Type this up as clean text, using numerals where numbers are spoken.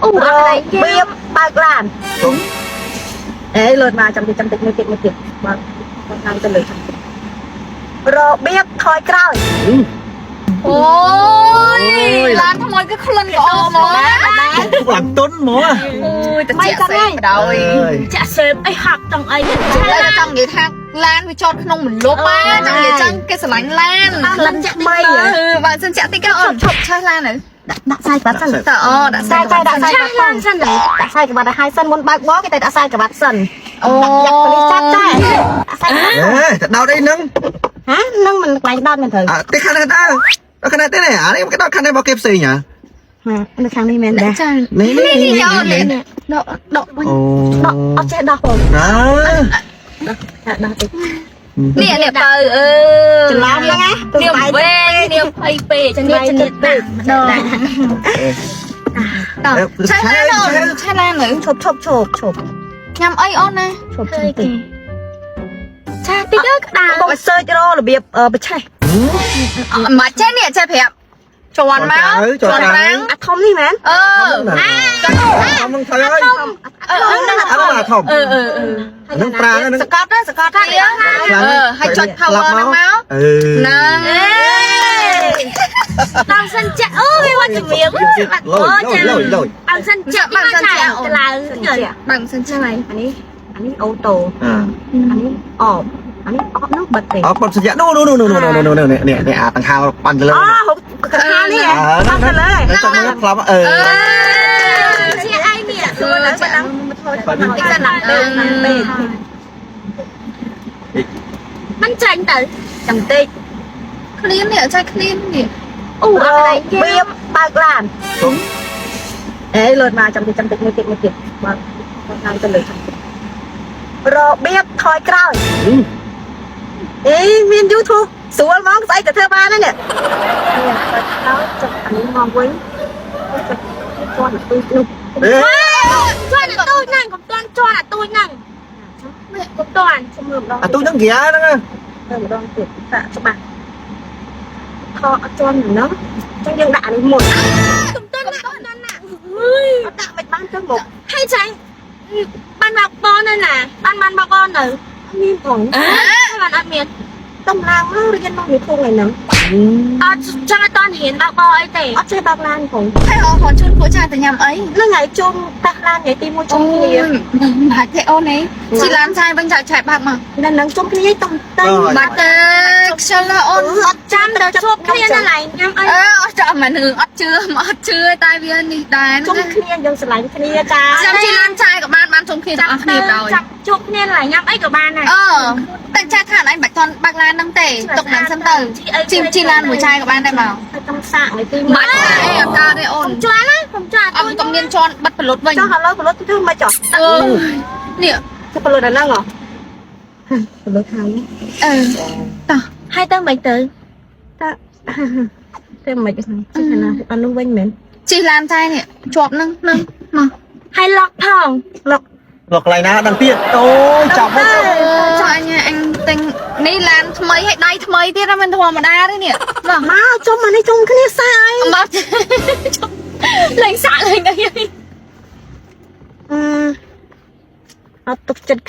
អូ របៀបបើកឡាន ទុំ អេលូតមកចាំតិចចាំតិចមួយទៀតមួយទៀតបើកឡើងទៅលើចាំរបៀបថយក្រោយ អូយឡានថ្មីគឺក្លិនក្អូបហ្មង ទុកឡើងតុនហ្មង អូយតែជាក់សេបដោយ ចាក់សេបអីហាក់ចង់អី តែចង់និយាយថាឡានវាចតក្នុងមលប់ណាចង់និយាយចឹងគេស្រឡាញ់ឡាន ក្លិនថ្មី បើសិនចាក់តិចអូនឈប់ឆេះឡានទៅ ដាក់ខ្សែក្បាត់សិន តើអូដាក់ តែតែដាក់ខ្សែ ឆា ក្បាត់ ឡានសិនទៅ ដាក់ខ្សែក្បាត់ឲ្យហើយសិនមុនបើកបគេតែដាក់ខ្សែក្បាត់សិន អូ យ៉ាប់ប៉ូលីសចាប់ចាដាក់ខ្សែក្បាត់ អេតែដោតអីហ្នឹង ហានឹងមិនកន្លែងដោតមិនត្រូវ អាទេខាងនេះដើដល់ខាងនេះទេនេះអានេះគេដោតខាងនេះរបស់គេផ្សេងហ៎ នៅខាងនេះមែនដែរ ចា នេះនេះ នេះ នេះ អូន នេះ ដកដកវិញ អូ ដកអត់ចេះដោះបង ណា ដាក់ដោះតិច នេះនេះបើអឺ ច្រឡំហ្នឹងណា នាមវែងនាមភ័យពេកជំនាញជំនាញដាក់ម្ដង តោះឆេះឡានអូនឆេះឡាននៅ ឈប់ឈប់ឈប់ឈប់ ញ៉ាំអីអូនណា ឈប់តិចតិច ឆាតិចទៅក្តៅ បង search រករបៀបបច្ឆេះ មកចេះនេះចេះប្រាប់ជន់មកជន់រាំង អាធំនេះមែន អឺ ធំនឹងថយហើយ អឺ អានោះអាធំ អឺអឺអឺ នឹងប្រាងហ្នឹង សកត់ណាសកត់វាអឺហើយចុច power ហ្នឹងមក អឺ ហ្នឹង តាមសិនចាក់អូវាវត្តជំរាប លយលយលយ តាមសិនចាក់មកឆាទៅឡើង បើមិនសិន ហ្នឹងហើយអានេះអានេះអូតូ អា អានេះអបអានេះអបហ្នឹងបិទទេ អត់បត់សញ្ញានោះនោះនោះនោះនោះនោះនេះនេះនេះអាតង្ហាប៉ាន់ទៅលើ អូហុកកថានេះហ៎បាត់ទៅលើ ចង់មកផ្លាប់អឺ ជាអីនេះ ខ្លួនឡើងប៉ុណ្ណឹង ប៉ាន់ តិចសិនណា ពេកពេក มันចាញ់ទៅ ចាំតិច ឃ្លៀននេះចៃឃ្លៀននេះ អូ រ អត់កន្លែង របៀបបើកឡាន ទុំ អេលូតមកចាំតិចចាំតិចមួយទៀតមួយទៀតបើកឡើងទៅលើចាំតិចរបៀបថយក្រោយអេមាន YouTube ស្រួលហ្មងស្អីក៏ធ្វើបានដែរនេះថយក្រោយចុចអានេះមកវិញចុចជាន់ទៅនោះ អេ ជន់អាទូចហ្នឹងកុំទាន់ជន់អាទូចហ្នឹងកុំទាន់ ខ្ញុំមើលម្ដង អាទូហ្នឹងហ្គាហ្នឹង មើលម្ដងទៀតសាក់ច្បាស់ខអត់ជាន់ហ្នឹងអញ្ចឹងយើងដាក់អានេះមុនក ុំទាន់ណាកុំទាន់ណា អត់ដាក់មិនបានទៅមក ហើយចាញ់បានមកបងនៅណាបានបានមកបងនៅ មានផង បានអត់មាន តំឡើងមករៀនមក YouTube ថ្ងៃហ្នឹង អត់ចង់ឲ្យតន់រៀនបើកបអីទេ អត់ចេះបើកឡានផង ហើយអូនជូនពួកចាទៅញ៉ាំអី ហ្នឹងហើយជុំតាស់ឡានថ្ងៃទី1ជុំគ្នា មិនបាច់ទេអូនឯងជីឡានចាយវិញចាយឆែកបាក់មក នៅនឹងជុំគ្នាតំទៅ បាច់ទេខ្ជិលអូន អត់ ចាំទៅជួបគ្នានៅឡែងញ៉ាំអី អឺអត់ចាំមិនអត់ជឿអត់ជឿតែវានេះដែរ ជុំគ្នាយើងស្រឡាញ់គ្នាចា ចាំជីឡានចាយក៏បានបានជុំគ្នាទាំងអស់គ្នាដល់ ចាប់ជួបគ្នាឡែងញ៉ាំអីក៏បានដែរ អឺតែចាថាអញបាច់តន់បាក់ឡានហ្នឹងទេទុកហ្នឹងសិនទៅជីជីឡានមួយចាយក៏បានដែរមក ទៅតំសាកថ្ងៃទី1 បាច់អីអត់កើតទេអូន ជន់ណាខ្ញុំជន់ អត់កុំមានជន់បិទបលុតវិញ ចុះឥឡូវផលិតធ្វើមកចុះ អឺនេះ ទៅផលិតអាហ្នឹងហ៎ផលិតហើយ អឺតោះ ហើយទៅមិនទៅ តាតែមិនហ្នឹងជិះណាអានោះវិញមែន ជិះឡានចាយនេះជាប់ហ្នឹងហ្នឹងមក ហើយលុកផង លុក លោកកន្លែងណាដឹងទៀតអូយចាប់មក ចុះអញអញទិញនេះឡានថ្មីហើយដៃថ្មីទៀតមិនធម្មតាទេនេះមក មកជុំអានេះជុំគ្នាសាអី មក លេងសាក់លេងអី អឺអត់ទុកចិត្ត